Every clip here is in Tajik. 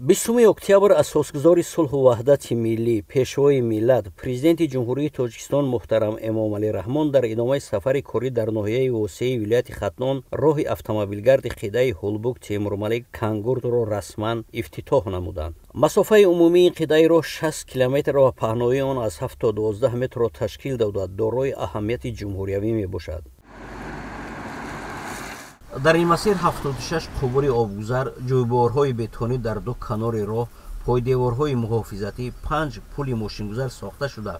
20 октябр асосгузори сулҳу ваҳдати миллӣ, пешвои миллат, президенти Ҷумҳурии Тоҷикистон муҳтарам Эмомалӣ Раҳмон дар идомаи сафари корӣ дар ноҳияи Восеи вилояти Хатлон роҳи автомобилгарди қитъаи Ҳулбук Темурмалик Кангурдро расман ифтитоҳ намуданд. Масофаи умумии ин қитъаи роҳ 60 километр ва паҳноии он аз 7 то 12 метрро ташкил дода, дорои аҳамияти ҷумҳуриявӣ мебошад. Дар ин масир 76 қубури обгузар, ҷӯйборҳои бетонӣ дар ду канори роҳ, пойдеворҳои муҳофизатӣ, 5 пули мошингузар сохта шуда,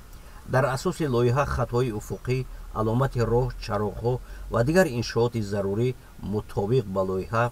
дар асоси лоиҳа хатҳои уфуқӣ, аломати роҳ, чароғҳо ва дигар иншооти зарурӣ мутобиқ ба лоиҳа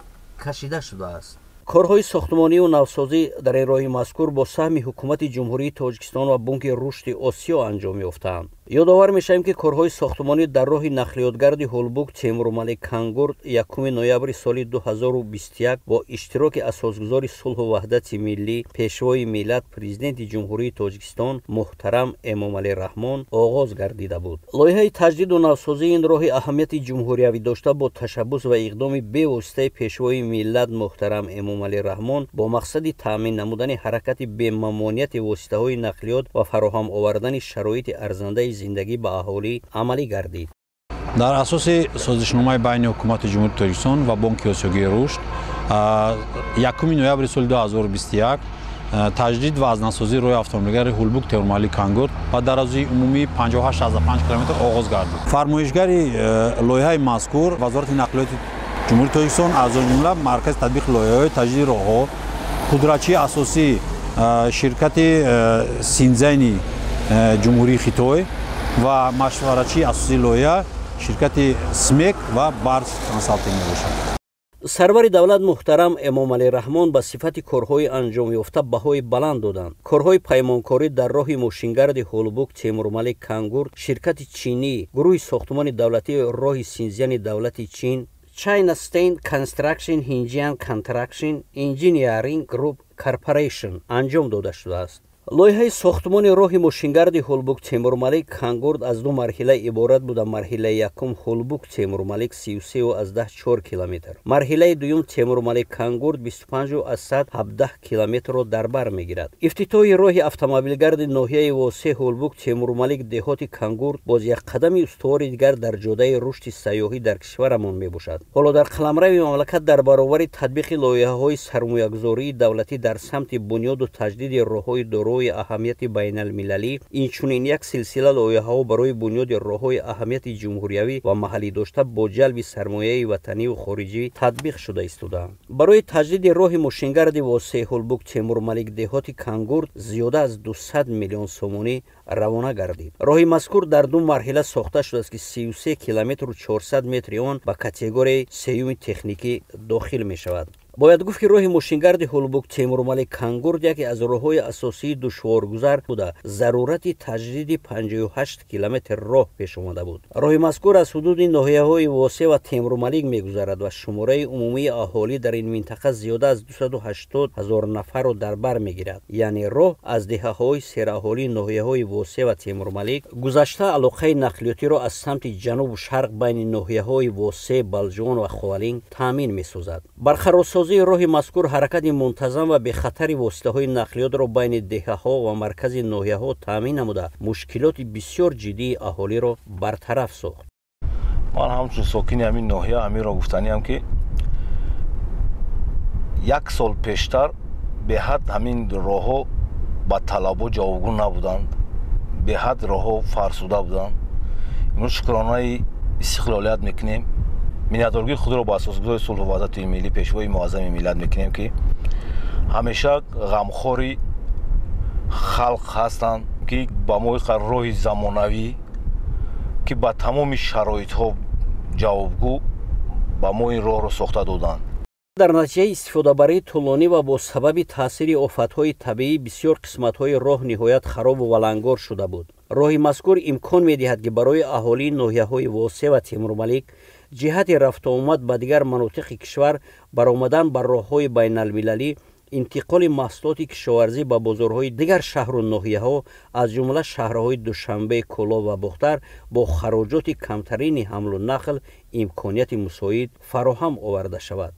кашида шудааст. Корҳои сохтмонию навсозӣ дар ин роҳи мазкур бо саҳми Ҳукумати Ҷумҳурии Тоҷикистон ва Бонки Рушди Осиё анҷом ёфтаанд. Ёдовар мешавем, ки корҳои сохтмонӣ дар роҳи нақлиётгарди Ҳулбук Темурмалик Кангурд 1 ноябри соли 2021 бо иштироки асосгузори сулҳу ваҳдати миллӣ, пешвои миллат, президенти Ҷумҳурии Тоҷикистон муҳтарам Эмомалӣ Раҳмон оғоз гардида буд. Лоиҳаи таҷдиду навсозии ин роҳи аҳамияти ҷумҳуриявӣ дошта бо ташаббус ва иқдоми бевоситаи пешвои миллат муҳтарам Эмомалӣ Раҳмон бо мақсади таъмин намудани ҳаракати бемамонияти воситаҳои нақлиёт ва фароҳам овардани шароити арзандаи зиндагӣ ба аҳолӣ амалӣ гардид. Дар асоси созишномаи байни Ҳукумати Ҷумҳурии Тоҷикистон ва Бонки Осиёгии рушд 1 ноябри соли 2021 таҷдид ва азнавсозии роҳи автомобилгари Ҳулбук Темурмалик Кангурд ба дарозии умумии 58,5 километр оғоз гардид. Фармоишгари лоиҳаи мазкур Вазорати нақлиёти Ҷумҳурии Тоҷикистон, аз ҷумла Маркази татбиқи лоиҳаҳои таҷдиди роҳҳо, пудрачии асосӣ ширкати Синзани Ҷумҳурии Хитой ва машваратчии асосии лоиҳа ширкати Смек ва Барс Консалтинг мебошад. Сарвари давлат муҳтарам Эмомалӣ Раҳмон ба сифати корҳои анҷомёфта баҳои баланд доданд. Корҳои паймонкорӣ дар роҳи мошингарди Ҳулбук Темурмалик Кангурд ширкати чинӣ, гурӯҳи сохтмони давлатии роҳи Синзяни давлати Чин, China State Construction Hengdian Construction Engineering Group Corporation анҷом дода шудааст. Лоиҳаи сохтмони роҳи мошингарди Ҳулбук Темурмалик Кангурд аз ду марҳила иборат буда. Марҳилаи якум Ҳулбук Темурмалик 33,4 километр, марҳилаи дуюм Темурмалик Кангурд 25,17 километрро дар бар мегирад. Ифтитоҳи роҳи автомобилгарди ноҳияи Восе Ҳулбук Темурмалик деҳоти Кангурд боз як қадами устувори дигар дар ҷодаи рушди сайёҳӣ дар кишварамон мебошад. Ҳоло дар қаламрави мамлакат дар баробари татбиқи лоиҳаҳои сармоягузории давлатӣ дар самти бунёду таҷдиди роҳҳои дорои аҳамияти байналмилалӣ, инчунин як силсила лоиҳаҳо барои бунёди роҳҳои аҳамияти ҷумҳуриявӣ ва маҳаллӣ дошта бо ҷалби сармояи ватаниву хориҷӣ татбиқ шуда истодаанд. Барои таҷдиди роҳи мошингарди Восеи Ҳулбук Темурмалик деҳоти Кангурд зиёда аз 200 миллион сомонӣ равона гардид. Роҳи мазкур дар ду марҳила сохта шудааст, ки 33 километру 400 метри он ба категорияи сеюми техникӣ дохил мешавад. Бояд гуфт, ки роҳи мошингарди Ҳулбук Темурмалик Кангурд яке аз роҳҳои асосии душворгузар буда, зарурати таҷдиди 58 километр роҳ пеш омада буд. Роҳи мазкур аз ҳудуди ноҳияҳои Восе ва Темурмалик мегузарад ва шумораи умумии аҳолӣ дар ин минтақа зиёда аз 280 ҳазор нафарро дар бар мегирад. Яъне роҳ аз деҳаҳои сераҳолии ноҳияҳои Восе ва Темурмалик гузашта алоқаи нақлиётиро аз самти ҷанубу шарқ байни ноҳияҳои Восе, Балҷувон ва Ховалинг таъмин месозад. Барқарорсозии роҳи мазкур ҳаракати мунтазам ва бехатари воситаҳои нақлиётро байни деҳаҳо ва маркази ноҳияҳо таъмин намуда, мушкилоти бисёр ҷиддии аҳолиро бартараф сохт. Ман ҳамчун сокини ҳамин ноҳия ҳаминро гуфтаниам, ки як сол пештар беҳад ҳамин роҳҳо ба талабо ҷавобгӯ набуданд, беҳад роҳҳо фарсуда буданд. Имрӯз шукронаи истиқлолият мекунем, миннатдоргии худро ба асосгузори сулҳу ваҳдати миллӣ, пешвои муаззами миллат мекунем, ки ҳамеша ғамхори халқ ҳастанд, ки ба мо роҳи замонавӣ, ки ба тамоми шароитҳо ҷавобгӯ, ба мо ин роҳро сохта доданд. Дар натиҷаи истифодабарии тӯлонӣ ва бо сабаби таъсири офатҳои табиӣ бисёр қисматҳои роҳ ниҳоят харобу валангор шуда буд. Роҳи мазкур имкон медиҳад, ки барои аҳолии ноҳияҳои Восе ва Темурмалик ҷиҳати рафтуомад ба дигар манотиқи кишвар, баромадан ба роҳҳои байналмилалӣ, интиқоли маҳсулоти кишоварзӣ ба бозорҳои дигар шаҳру ноҳияҳо, аз ҷумла шаҳрҳои Душанбе, Кӯлоб ва Бохтар бо хароҷоти камтарини ҳамлу нақл имконияти мусоид фароҳам оварда шавад.